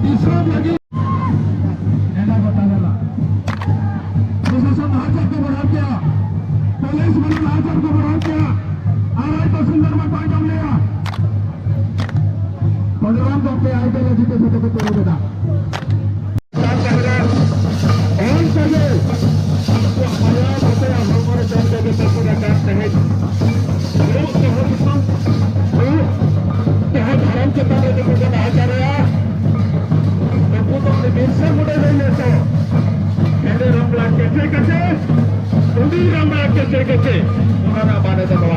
ᱫᱤᱥᱚᱢ ᱞᱟᱹᱜᱤᱫ ᱮᱱᱟ ᱜᱚᱴᱟ ᱜᱮᱞᱟ᱾ ᱯᱨᱚᱥᱟᱥᱚᱱ ᱱᱟᱦᱟᱪᱟᱨ ᱠᱚ ᱵᱟᱲᱦᱟᱣ ᱠᱮᱜᱼᱟ, ᱯᱩᱞᱤᱥ ᱵᱟᱞᱟ ᱱᱟᱦᱟᱪᱟᱨ ᱠᱚ ᱵᱟᱲᱦᱟᱣ ᱠᱮᱜᱼᱟ, ᱟᱨ ᱟᱡ ᱫᱚ ᱥᱩᱱᱫᱚᱨ ᱢᱟ ᱵᱟᱭ ᱡᱚᱢ ᱞᱮᱜᱼᱟ᱾ ᱵᱚᱞᱨᱟᱢ ᱫᱚ ᱯᱮ ᱟᱭ ᱛᱮ ᱞᱟᱹᱜᱤᱫ ᱛᱮ ᱡᱚᱛᱚ ᱠᱚ ᱛᱩᱞᱟᱹᱣ ᱮᱫᱟ᱾ ᱚᱱᱠᱟᱜᱮ ᱩᱱᱠᱩᱣᱟᱜ ᱢᱟᱭᱟ ᱵᱟᱛᱟᱭᱟ ᱦᱚᱲᱢᱚ ᱨᱮ ᱡᱚᱢ ᱛᱮᱜᱮ ᱛᱟᱠᱚ ᱨᱟᱠᱟᱵ ᱛᱟᱦᱮᱸᱫ᱾ ᱫᱩᱲᱩᱵ ᱛᱮᱦᱚᱸ ᱫᱤᱥᱚᱢ, ᱫᱩᱲᱩᱵ ᱛᱮᱦᱚᱸ ᱫᱷᱚᱨᱚᱢ ᱪᱮᱛᱟᱱ ᱨᱮ ᱱᱩᱠᱩ ᱠᱚ ᱱᱟᱦᱟᱪᱟᱨᱮᱜᱼᱟ᱾ ᱱᱩᱠᱩ ᱫᱚ ᱩᱱᱤ ᱵᱤᱨᱥᱟ ᱢᱩᱱᱰᱟ ᱞᱟᱹᱭ ᱞᱮᱫ ᱛᱟᱦᱮᱸᱫ, "ᱦᱮᱸᱫᱮ ᱨᱟᱢᱲᱟ ᱠᱮᱪᱮ ᱠᱮᱪᱮ, ᱩᱰᱤ ᱨᱟᱢᱲᱟ ᱠᱮᱪᱮ ᱠᱮᱪᱮ", ᱚᱱᱟ ᱨᱮᱱᱟᱜ ᱢᱟᱱᱮ ᱫᱚ ᱱᱚᱣᱟ᱾